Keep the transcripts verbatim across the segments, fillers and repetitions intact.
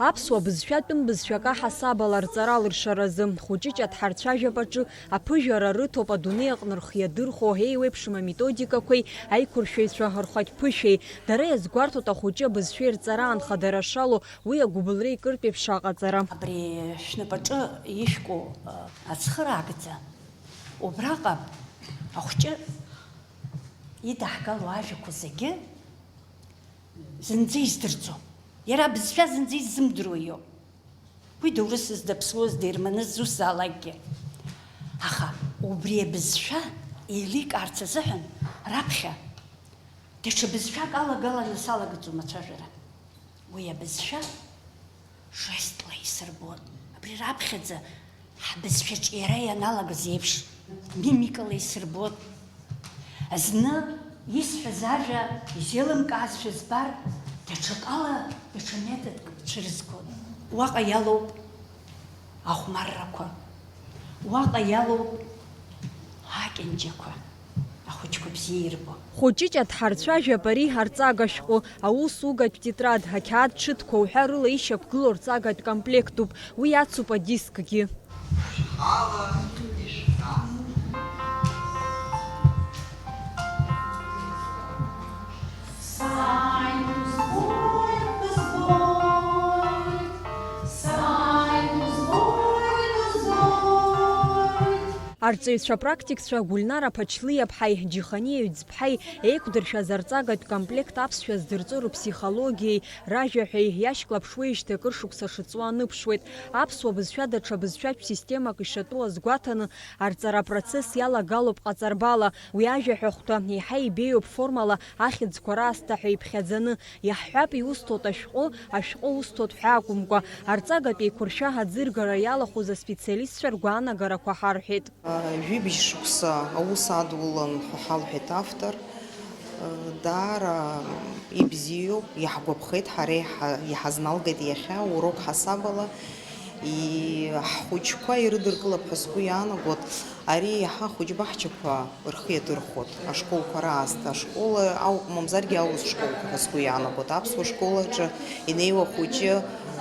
Аԥсуа бызшәа тәым бызшәак аҳасабала рҵара алыршаразы, Хәыҷыҷ аҭҳарцәажәап аҿы аԥыжәара рыҭоуп адунеи аҟны рхы иадырхәо еиуеиԥшым аметодикақәеи аиқәыршәаҩцәа рхәаҭԥышәеи. Дара иазгәарҭоит ахәыҷы абызшәеи рҵара аанхадара шалоу, уи агәыбылреи кыртә еиԥш аҟаҵара. Абри шәнапаҿы ишәку, а, ацхыраагӡа, убраҟа ахәҷы идаҳгало ажәақәа зегьы зынӡа издырӡом. Иара абызшәа зынӡа иззымдыруа иоуп. Уи доурысыз, даԥсуаз, деерманыз, ус заалакгьы. Аха убри абызшәа еиликаарц азыҳәан раԥхьа даҽа бызшәак алагаланы салагаӡом ацәажәара. Уи абызшәа жестла исырбон. Абри раԥхьаӡа ҳбызшәаҿ иара ианалагаз еиԥш, мимикала исырбон. Зны исҳәаз ажәа изеилымкаазшәа збар, даҽакала, даҽа методк цәырызгон. Уаҟа иалоуп ахәмаррақәа, уаҟа иалоуп акьанџьақәа, ахәыҷқәа бзиа ирбо. Хәыҷыҷ аҭҳарцәажәап ари арҵага шәҟәы, аусугатә тетрад, ақьаад ҽыҭқәа уҳәа рыла ишьақәгылоу рҵагатә комплектуп, уи ацуп адискгьы. Ала ишәҳәа. Арҵаҩцәа практикцәа Гәылнара Ԥачлиаԥҳаи Џьиханиа Ҩӡԥҳаи еиқәдыршәаз арҵагатә комплект аԥсшәа здырҵо рыԥсихологиеи ражәаҳәаи иашьклаԥшуеижьҭеи акыр шықәса шыҵуа аныԥшуеит. Аԥсуа бызшәа даҽа бызшәатә системак ишатәу азгәаҭаны, арҵара апроцесс иалагалоуп ҟаҵарбала. Уи ажәаҳәахәҭа еиҳа ибеиоуп формала ахьӡқәа раасҭа ҳәа иԥхьаӡаны. Иаҳҳәап, иусҭоит ашәҟәы, ашәҟәы усҭоит ҳәа акәымкәа, арҵагатә еиқәыршәа аӡыргара иалахәыз аспециалистцәа ргәаанагарақәа ҳарҳәеит. Жәибжь шықәса аус адулан ҳәа ҳалҳәеит автор. Даара ибзиоуп, иаҳгәаԥхеит, ҳара иҳа-, иҳазналгеит иахьа урок ҳасабала. И-, ҳхәыҷқәа ирыдыркылап ҳәа сгәы иаанагоит. Ари иаҳа ахәыҷбаҳчақәа рхы иадырхәоит, ашколқәа раасҭа, ашкол ауп, мамзаргьы аурыс школқәа ҳәа сгәы иаанагоит. Аԥсуа школ аҿы инеиуа ахәыҷы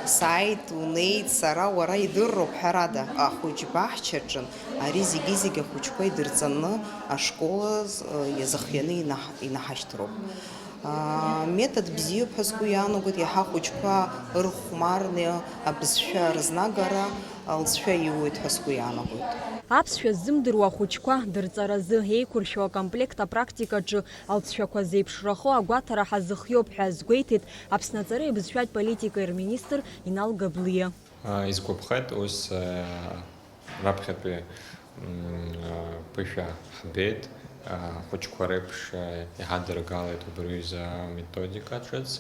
сааит, унеит, сара, уара идырроуп, ҳәарада, ахәыҷбаҳчаҿын ари зегьы-зегьы ахәыҷқәа идырҵаны ашкол азы, э, иазыхианы инаҳ-, инаҳашьҭроуп. Аа, метод бзиоуп ҳәа сгәы иаанагоит, иаҳа ахәыҷқәа ырхәмарны абызшәа рызнагара алҵшәа иуеит ҳәа сгәы иаанагоит. Аԥсшәа ззымдыруа ахәыҷқәа дырҵаразы еиқәыршәоу акомплект апрактикаҿы алҵшәақәа зеиԥшрахо агәаҭара ҳазыхиоуп ҳәа азгәеиҭеит Аԥсны аҵареи абызшәатә политикеи рминистр Инал Габлиа. Изгәаԥхеит ус, раԥхьатәи, м, ԥышәа ҳбеит, ахәыҷқәа реиԥш иҳадыргалеит убри аҩыза аметодика ҿыц.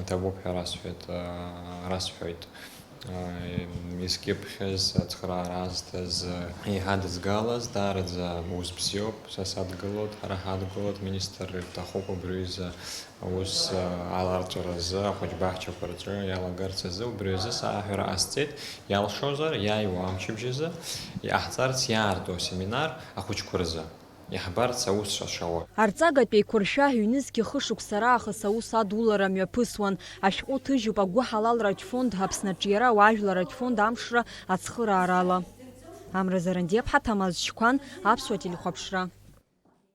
Иҭабуп ҳәа расҳәеит, расҳәоит. Изкьыԥхьыз, ацхыраара азҭаз, иҳадызгалаз, даараӡа ус бзиоуп, са садгылоит, ҳара ҳадгылоит, министр ирҭахуп убри аҩыза аус аларҵәаразы, ахәыҷбаҳчақәа рҿы иалагарц азы, убри азы сааҳәара ҟасҵеит, иалшозар, иааиуа амчыбжь азы иҟаҳҵарц иаарту асеминар ахәыҷқәа рзы, иаҳбарц аус шацәауа. Арҵагатә еиқәыршәа ҩнызқь хышықәса раахыс аус адулара мҩаԥысуан. Ашәҟәы ҭыжьуп агәыҳалалратә фонд, Аԥсны аҿиара ауаажәларратә фонд амшра ацхыраарала. Амра Зарандиаԥҳа, Ҭамаз Чқәан, Аԥсуа телехәаԥшра.